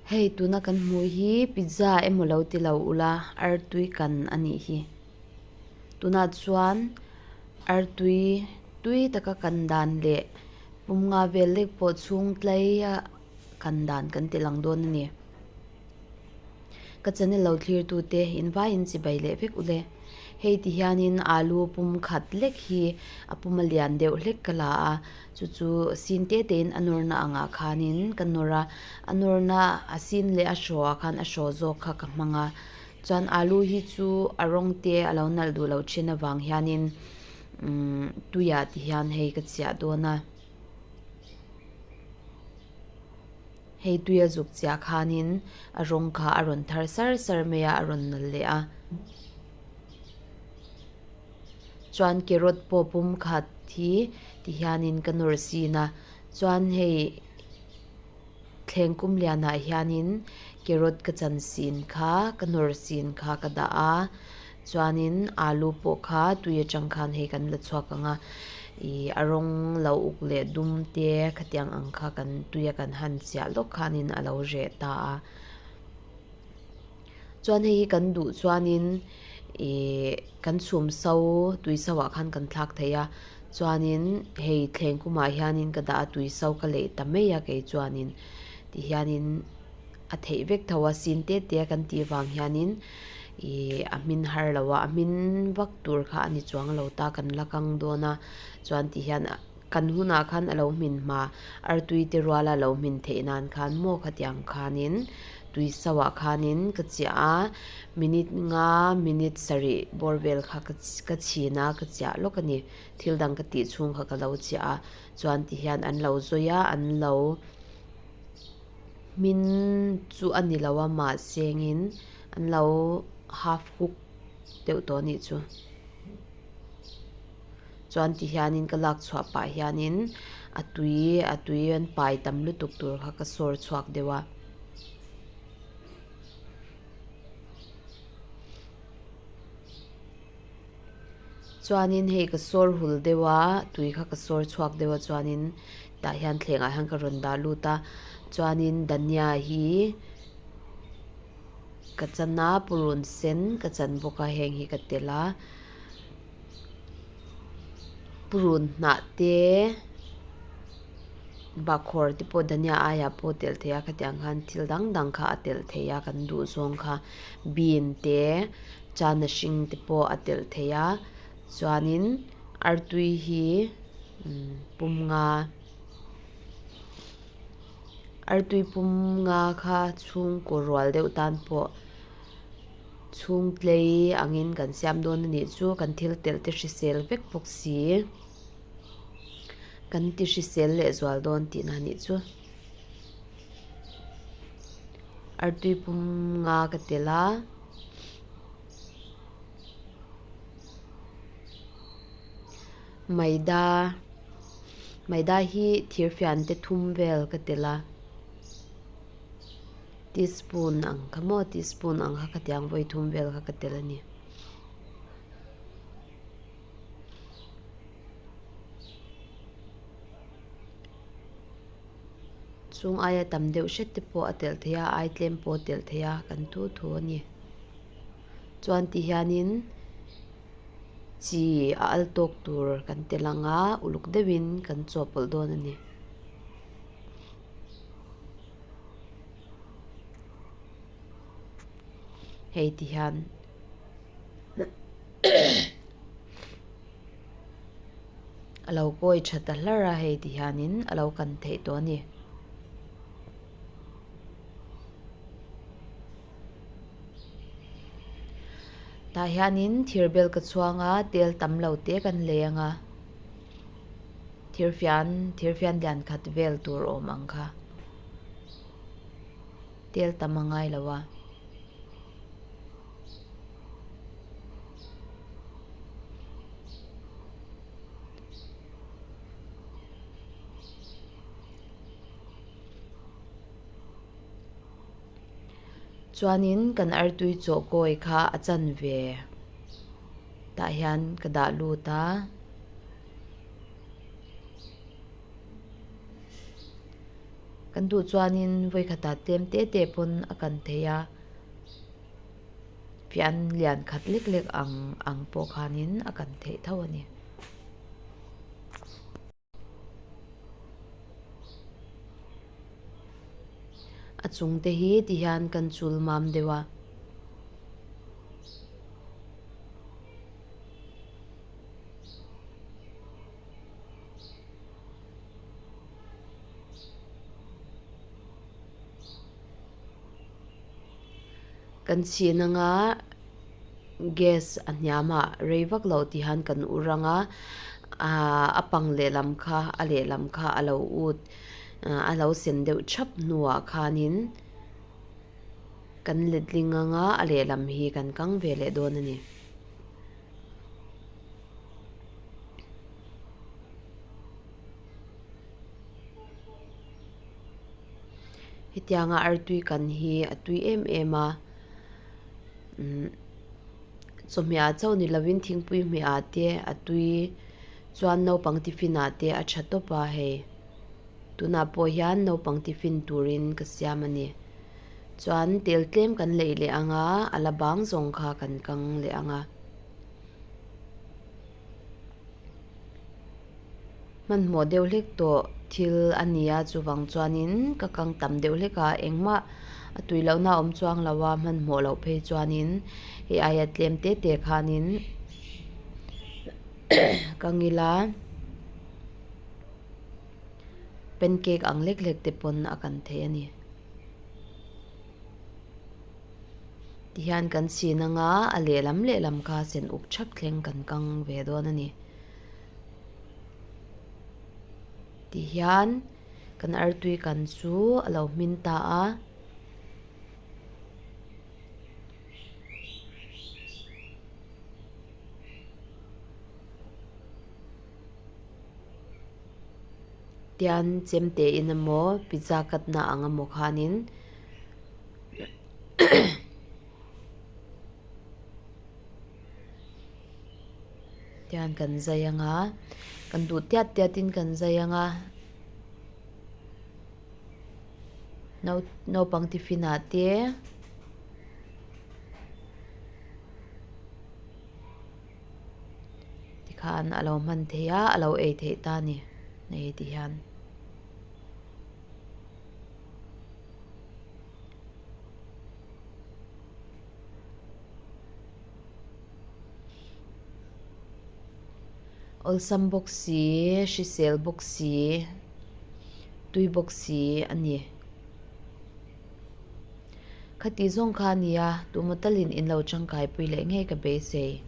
Hei tuna kan hmuh hi pizza emaw lo ti lo ula artui kan a nih hi tunah chuan artui tui taka kan dan leh pum nga vel lek pawh chhung tlai a kan dan kan ti lang dawn a ni. Ka channel lo thlir tu te in vaiin chibai leh vek ule. Hei ti hianin alu pum khat lek hi a pum a lian deuh hlek ka la a, chu chu sin te te in a nawrna angah khanin ka nawr a, a nawrna a sin leh a hraw ah khan a hraw zawk kha ka hmang a, chuan alu hi chu a rawng te a lo nalh duh loh thin avang hianin umm tuiah ti hian hei ka chiah dawn a. Hei tuia zuk chiah khanin a rawng kha a rawn thar sar sar mai a, a rawn nal leh a. Chuan carrot pawh pum khat hi ti hianin ka nawr sin a, chuan hei thleng kum lianah hianin carrot ka chan sin kha ka nawr sin kha ka dah a. Chuanin alu pawh kha tui atang khan hei kan la chhuak ang a, ih a rawng lo uk leh dum te khatiang ang kha kan tuia kan han chiah lawk khanin a lo reh ta a. Chuan hei hi kan duh chuanin ih kan chhum so tui so ah khan kan thlak thei a, chuanin hei thleng kumah hianin ka dah a tui so ka leih ta mai a kei chuanin tihianin. a theih vek tho a sin te te a kan tih vang hianin ih a hmin har lo a a hmin vak tur kha a ni chuang lo ta kan la kang dawn a chuan ti hian kan hunah khan a lo hmin hma artui te ruala lo hmin theih nan khan maw khatiang khanin tui so ah khanin ka chiah a minute nga minute sarih bawr vel kha ka chhin a ka chiah lawk a ni thil dang ka tih chhung kha ka lo chiah a chuan ti hian an lo zawi a an lo. Hmin chu a ni lo a mahse engin an lo half cook deuh tawh a nih chu. Chuan ti hianin ka lak chhuah pah hianin a tui a tui an pai tam lutuk tur kha ka sawr chhuak deuh a. Chuanin hei ka sawr hul deuh a tui kha ka sawr chhuak deuh a chuanin tah hian thleng ah hian ka rawn dah lut a chuanin dhania hi ka chan a purun sen ka chan bawk a heng hi ka tel a purun hnah te bahkhawr te pawh dhania aiah pawh telh theih a khatiang khan thil dang dang kha a telh theih a kan duh zawng kha bean te. Chana hring te pawh a telh thei a chuanin artui hi pum nga artui pum nga kha chhungkaw rual deuh tan pawh chhung tlei angin kan siam dawn a nih chu kan thil telh te hrisel vek bawk si kan ti hrisel leh zual dawn tihna a nih chu. Artui pum nga ka tel a. Maida maida hi thir fian te thum vel ka tel a teaspoon ang kha maw teaspoon ang kha khatiang vawi thum vel kha ka tel a ni. Chung aia tam deuh hret te pawh a telh theih a ai tlem pawh a telh theih a kan thu thu a ni. Chuan ti hianin chi a al tawk tur kan tel ang a uluk deuhin kan chawhpawlh dawn a ni. Hei ti hian a lo kawi tha ta hlar a hei ti hianin a lo kan theih tawh a ni. Tah hianin thir bel ka chhuang a tel tam lo te kan lei ang a thir fian thir fian lian khat vel tur awm ang kha tel tam a ngai lo a. Chuanin kan artui chaw kawi kha a chanve tah hian ka dah lut a. Kan duh chuanin vawikhatah tlem te te pawn a kan thei a, fian lian khat lek lek ang ang pawh khanin a kan theih tho a ni. A chung te hi ti hian kan chul mam deuh a. Kan chhin anga gas a hniam ah rei vak loh ti hian kan ur anga ahh a pang lehlam kha a lehlam kha a lo ut a lo sen deuh thap hnuah khanin kan letling anga a lehlam hi kan kang ve leh dawn a ni. Hetianga artui kan hi a tui em em a umm chawhmeh ah chauh ni lovin thingpui hmeh ah te a tui chuan naupang tiffin ah te a tha tawp a hei tunah pawh hian naupang tiffin turin ka siam a ni chuan tel tlem kan leih leh ang a a la bang zawng kha kan kang leh ang a. Hmanhmawh deuh hlek tawh thil a ni a, chuvang chuanin ka kang tam deuh hlek a, engmah a tui lohna a awm chuang lo a, hmanhmawh loh phei chuanin hei aia tlem te te khanin ka ngil a, pancake ang lek lek te pawn a kan thei a ni. Tihian kan chhin anga a lehlam lehlam kha sen uk thap thleng kan kang ve dawn a ni. Tihian kan artui kan chu a lo hmin ta a. Tian chemte in emaw pizza cut na ang emaw khanin Tian kan zai ang a, kan duh tiat tiat in kan zai ang a, naupang tiffin ah te tikhan a lo hman theih a, a lo ei theih ta a ni hei ti hian. Awlsam bawk si, hrisel bawk si, tui bawk si a ni. Khati zawng kha a nia, tumaw talin in lo tangkaipui leh ngei ka beisei.